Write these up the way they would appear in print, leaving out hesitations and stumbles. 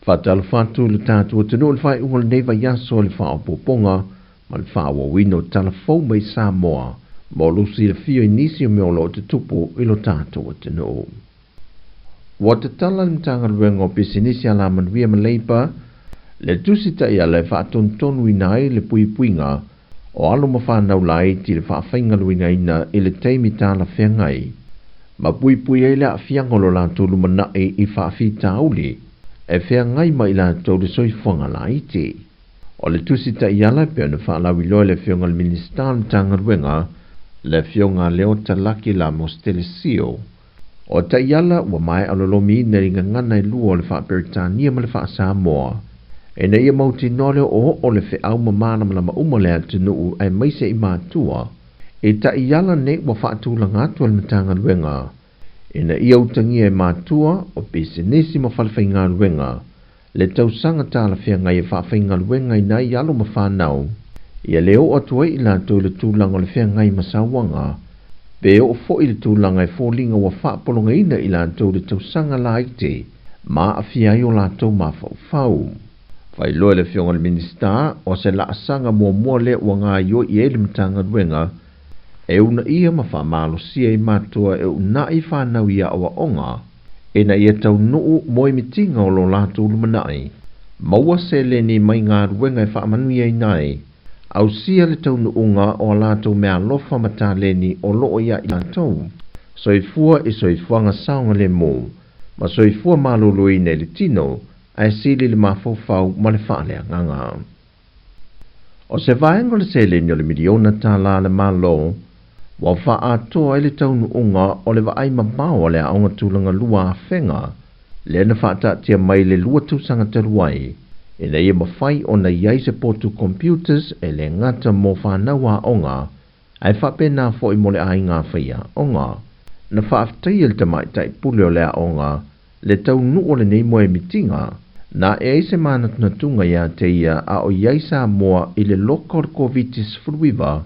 Faatalofa atu i le tatou atunuu i le faaiuga o lenei vaiaso i le faaopoopoga ma le faaauauina o tala fou mai Samoa mo lou silafia i nisi o mea o lo o tutupu i lo tatou atunuu. Ua tatala le Matagaluega o Pisinisi Alamanuia ma Leipa le tusi taiala e faatonutonuina ai le puipuiga o alo ma fanau laiti i le faafaigaluegaina i le taimi talafeagai ma puipui ai le aafiaga o lo latou lumanai i faafitauli e feagai ma i latou le soifuaga laiti. O le tusi taiala e pei ona faalauiloa e le Afioga i le Minisita o le Matagaluega, le Afioga Leota Laki Lamos Telesio. O taiala ua maea lolomiina i gagana e lua o le faa-Peretania ma le faa-Samoa, ina ia mautinoa le oooo o le feau ma malamalama uma le atunuu aemaise i matua i taiala nei ua faatulaga atu e le Matagaluega ina ia utagia e matua o pisinisi ma falefaigaluega le tausaga talafeagai e faafaigaluegaina ai alo ma fanau ia le oo atu ai i latou i le tulaga o le feagai ma sauaga pe oo foi i le tulaga e foliga ua faapologaina i latou le tausaga laiti ma aafia ai o latou mafaufau. Faailoa e le Afioga i le Minisita, o se laasaga muamua lea ua gaoioi i ai le Matagaluega e uunaia ma faamalosia i matua e uunai fanau i aoaoga ina ia taunuu moemitiga o lo latou lumanai, maua seleni mai galuega e faamanuiaina ai, ausia le taunuuga o a latou meaalofa ma taleni o loo ia i latou, soifua i soifuaga saogalemu ma soifua maloloina i le tino ae sili le mafaufau ma le faaleagaga. O se vaega o le seleni o le miliona tālā a le Malo ua faaatoa ai le taunuuga o le vaai mamao a le Aoga Tulaga Lua Afega lea na faataatia mai i le 2 tausaga talu ai ina ia mafai ona i ai se potu computers e le gata mo fanau aoga ae faapena foi mo le aiga faiaoga. Na faafetaia le tamaitai pule o le aoga le taunuu o lenei moemitiga, na ae ai se manatunatuga ia te ia a o i ai Samoa i le loka o le Koviti-19,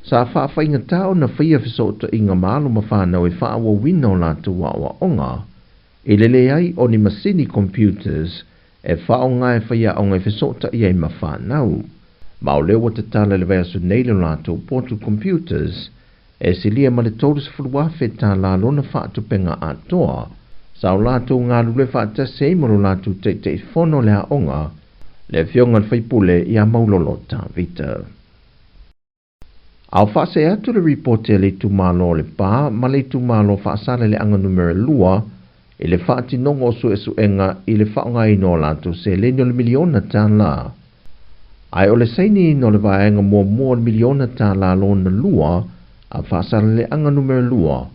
sa faafaigata ona faia fesootaiga ma alo ma fanau e faaauauina o latou aoaoga i le leai o ni masini computers e faaaoga e faiaoga e fesootai ai ma fanau. Ma o lea ua tatala i le vaiaso nei le latou potu computers e silia ma le $30,000 lona faatupega atoa sa o latou galulue faatasi ai ma lo latou Taitaifono o le aoga, le Afioga i le Faipule ia Maulolo Tavita. A o faasee atu le ripoti a le itumalo o Lepa ma le itumalo Faasaleleaga Numera 2 i le faatinoga o suesuega i le faaaogaina o latou seleni o le miliona tālā, ae o le sainiina o le vaega muamua o le miliona tālā lona lua a Faasaleleaga Numera 2,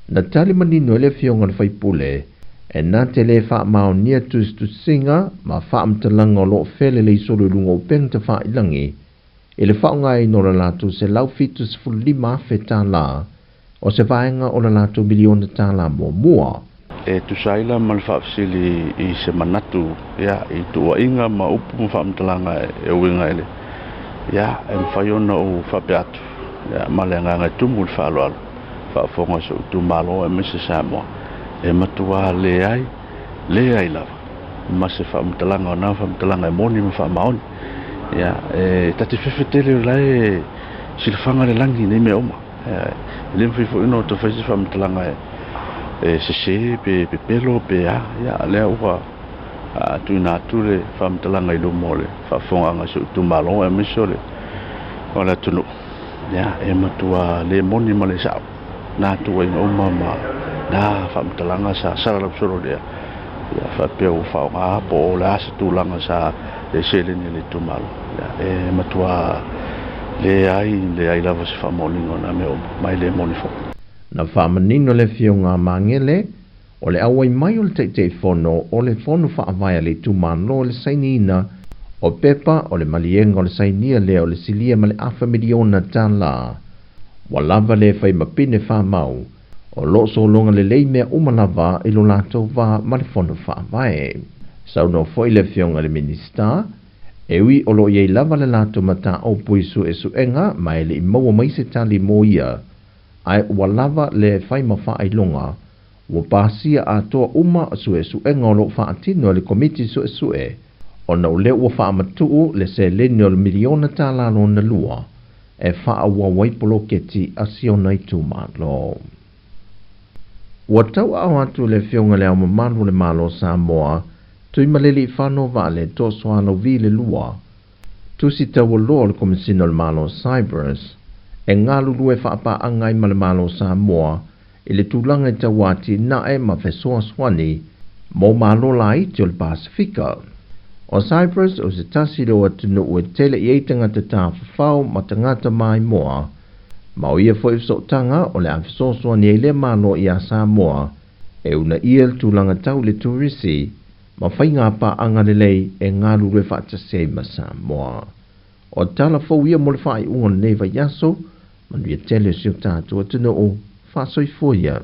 na tali manino ai le Afioga i le Faipule e na te le faamaonia tusitusiga ma faamatalaga o lo o felelei solo i luga o upega tafailagi i le faaaogaina o le latou $175,000 o se vaega o le latou miliona tālā muamua. E tusa ai la ma le faafesili i se manatu ia, i tuuaiga ma upu ma faamatalaga e uiga i le ia, e mafai ona ou faapea atu ia, ma le agaga e tumu i le faaaloalo, faafofoga i si ou itumalo aemaise Samoa, e matua leai, leai lava ma se faamatalaga o na faamatalaga e moni ma faamaoni. Ia, e ta te fefe tele o la e silafaga le lagi i nei mea uma. E le mafai foi ona fai se faamatalaga e sese pe pepelo pe a. Ia, lea ua tuuina atu le faamatalaga i luma o le faafofogaaga a si ou itumalo aemaise o le atunuu. Ia, e matua le moni ma le sao na tuuaiga uma ma na faamatalaga sa salalau solo lea. Ia, faapea ua faaaoga po o le a se tulaga sa le seleni a le itumalo. Ia, e matua leai lava se faamaoniga o na mea uma, ma e le moni foi. Na faamanino le Afioga a Magele o le auai mai o le Taitaifono o le Fono Faavae a le itumalo i le sainiina o pepa o le maliega o le sainia lea o le silia ma le afa miliona tālā. Ua lava le fai ma pine faamau o lo o sologa lelei mea uma lava i lo latou va ma le Fono Faavae. Saunoa foi le Afioga i le Minisita, e ui o lo o i ai lava le latou mataupu i suesuega ma e le i maua mai se tali mo ia, ae ua lava le fai ma faailoga Ua pasia atoa uma suesuega o loo faatino e le Komiti Suesue, ona o lea ua faamatuu le seleni o le miliona tala lona lua e faaauau ai poloketi a si ona itumalo. Ua tauaao atu le Afioga i Le Ao Mamalu o le Malo o Samoa, Tuimalealiifano Vaaletoa Sualauvi le lua, tusi taualoa o le Komesina o le Malo o Cyprus e galulue faapaaga ai ma le Malo o Samoa i le tulaga i tauatinae ma fesoasoani mo malo laiti o le Pasefika. O Cyprus o se tasi lea o atunuu e tele i ai tagata tafafao ma tagata maimoa, ma o ia foi fesootaga o le a fesoasoani ai lea Malo iā Samoa e uunaia le tulaga tau i le turisi ma faiga paaga lelei e galulue faatasi ai ma Samoa. O tala fou ia mo le faaiuga o lenei vaiaso, manuia tele o si o tatou atunuu, faasoifua ia.